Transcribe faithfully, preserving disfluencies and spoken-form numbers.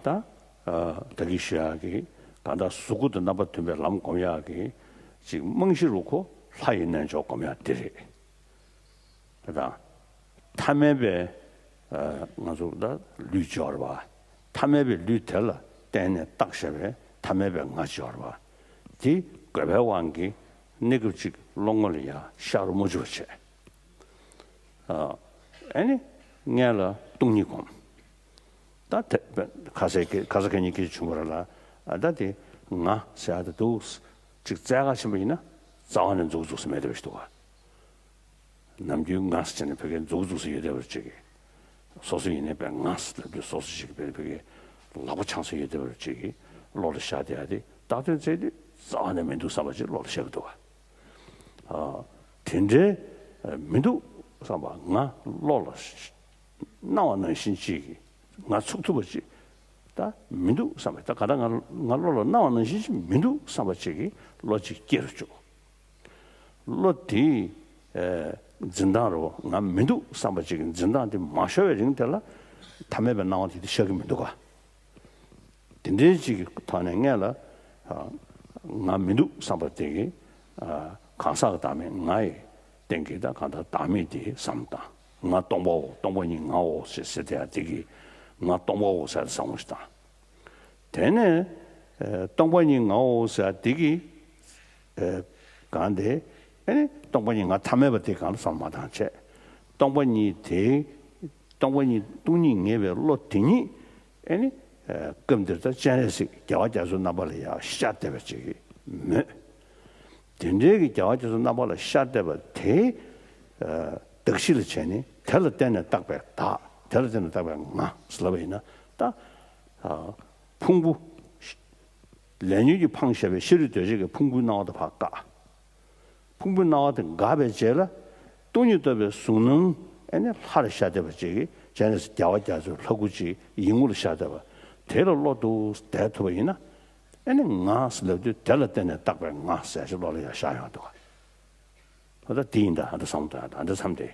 ད་ད་གིན་ཞུ་ཡག་གི་གང་ལྟར་གཟུགས་སྐུ་དང་རྣམ་པ་མཐུན་པའི་ལམ་སྒོམ་ཡག་གི་ཅིག་རྨང་གཞི་རུ་ཁོ་ལྷ་ཡི་རྣལ་འབྱོར་སྒོམ་ཡག་དེ་རེད། དེ་དང་ཐ་མལ་པའི་ང་ཚོ་ལ་ལུས་སྦྱོར་བ། ཐ་མལ་པའི་ལུས་དེ་ལ་བརྟེན་ནས་བཏགས་བཞག་པའི་ཐ་མལ་པའི་ང་སྦྱོར་བ། དེ་དགོས་པའི་དབང་གིས་གནས་སྐབས་གཅིག་བློ་ངོ་ལ་ཡ་ཤར་མ་བཅུག་པ་བྱས། ཨ་ནི་སྔོན་ལ་སྟོང་ཉིད་སྒོམ། ད་དེ་ཁ་སང་ཁ་སང་ཁ་ཉིན་སྐད་ཆ་བྱུང་བ་ར་ལ། ཨ་ད་དེ་ང་ཟེར་ཡག་དེ་འདུག་ཅིག་བཙལ་ག་ཕྱིན་པ་ཡིན་ན་རྩ་བ་ནས་འཛུགས་འཛུགས་སུ་མེད་བསྡད་པ་ཞིག་འདུག་ག་ནམ་རྒྱུན་ང་ཟེར་ནས་ཕ་གིར་འཛུགས་འཛུགས་སུ་ཡོད་བསྡད་པ་ཅིག་སོ་སོ་ཡིན་ནའི་པས་ང་ཟེར་ལབ་དུས་སོ་སོ་ཞིག་གི་ཕ་གིར་ལག་པ་འཆང་ས་ཡོད་བསྡད་པ་ཅིག་བློ་ལ་ཤར་བསྡད་ཡག་དེ་བཏགས་དོན་བཙལ་དུས་རྩ་བ་ནས་མི་འདུག་བསམ་པ་ཅིག་བློ་ལ་ཤར་གི་འདུག་ག་ཨ་དེ་འདྲའི་མི་འདུག་བསམ་པ་ང་བློ་ལ་སྣང་བ་ནང་བཞིན་ཅིག་གིས་ང་ཚུགས་ཐུབ་པ་ཅིག་ད་མི་འདུག་བསམ་པ། ད་ག་ད་ང་ང་བློ་ལ་སྣང་བ་ནང་བཞིན་ཅིག་མི་འདུག་བསམ་པ་ཅིག་གིས་བློ་ཅིག་སྐྱེ་རུ་བཅུག་བློ་དེའི་ཨེ་འཛིན་སྟངས་རུ་ང་མི་འདུག་བསམ་པ་ཅིག་གི་འཛིན་སྟངས་དེ་མ་ཤོར་བའི་རིང་དེ་ལ་ཐ་མལ་པའི་སྣང་བ་དེ་དེ་ཤར་གི་མི་འདུག་ག་དེ་འདྲའི་ཅིག་གི་ཐོག་ནས་སྔོན་ལ་ཨ་ང་མི་འདུག་བསམ་པ་དེ་གིས་ཨ་གང་ཟག་གི་བདག་མེད་ང་ཡི་སྟེང་གི་ད་གང་ལྟར་བདག་མེད་དེ་བསམ་བཏང་། ང་སྟོང་པའོ། སྟོང་པ་ཉིད་ངའོ་ཞེས་ཟེར་བསྡད་ཡག་དེ་གིས་ང་སྟོང་པའོ་ཟེར་བསམ་བློ་ཞིག་བཏང་། དེ་ནས་ཨ་སྟོང་པ་ཉིད་ངའོ་ཟེར་ཡག་དེ་གིས་ཨ་གང་དེ་ཨ་ནི་སྟོང་པ་ཉིད་ང་ཐ་མལ་པ་དེ་གང་ལ་བསམ་བློ་མ་བཏང་བྱས། སྟོང་པ་ཉིད་དེ་སྟོང་པ་ཉིད་སྟོང་ཉིད་ངེས་པའི་བློ་དེ་ཉིད་ཨེ་ནི་ཨ་སྐབས་འདིར་ད་སྤྱན་རས་གཟིགས་རྒྱལ་བ་རྒྱ་མཚོའི་རྣམ་པ་ལ་ཡང་ཤར་བསྡད་པ་ཅིག་མོད། དེ་འདྲའི་གི་རྒྱལ་བ་རྒྱ་མཚོའི་རྣམ་པ་ལ་ཤར་བསྡད་པ་དེ་ཨ་གདགས་གཞི་ལ་བྱས་ནས་དེ་ལ་བརྟེན་ནས་བཏགས་པའི་བདག་དེ་ལ་བརྟེན་ནས་བཏགས་པའི་ང་ཟེར་ལབ་པ་ཡིན་ན། ད་ཨ་ཕུང་པོ་ལས་ཉོན་གྱིས་འཕངས་བཞག་པའི་ཤ་རུས་གདོས་བཅས་ཀྱི་ཕུང་པོའི་སྣང་བ་དང་ཕར་བཀག་ཕུང་པོའི་སྣང་བ་དེ་འགགས་པའི་རྗེས་ལ་སྟོང་ཉིད་རྟོགས་པའི་གཟུགས་སྣང་ཨེ་ནི་ལྷར་ཤར་བསྡད་པ་ཅིག་གིས་སྤྱན་རས་གཟིགས་རྒྱལ་བ་རྒྱ་མཚོའི་ལྷ་སྐུ་ཅིག་ཡིད་ངོ་ལ་ཤར་བསྡད་པ་དེ་ལ་བློ་འདུག་བསྡད་ཐུབ་པ་ཡིན་ན། ཨེ་ནི་ང་ཟེར་ལབ་དུས་དེ་ལ་བརྟེན་ནས་བཏགས་པའི་ང་ཟེར་ཞིག་བློ་ལ་ཡང་ཤར་ཡོང་འདུག་ག་འོ་ད་དེ་ཡིན་ད། ཨ་ད་བསམ་ད་ཨ་ད་བསམ་སྟེ།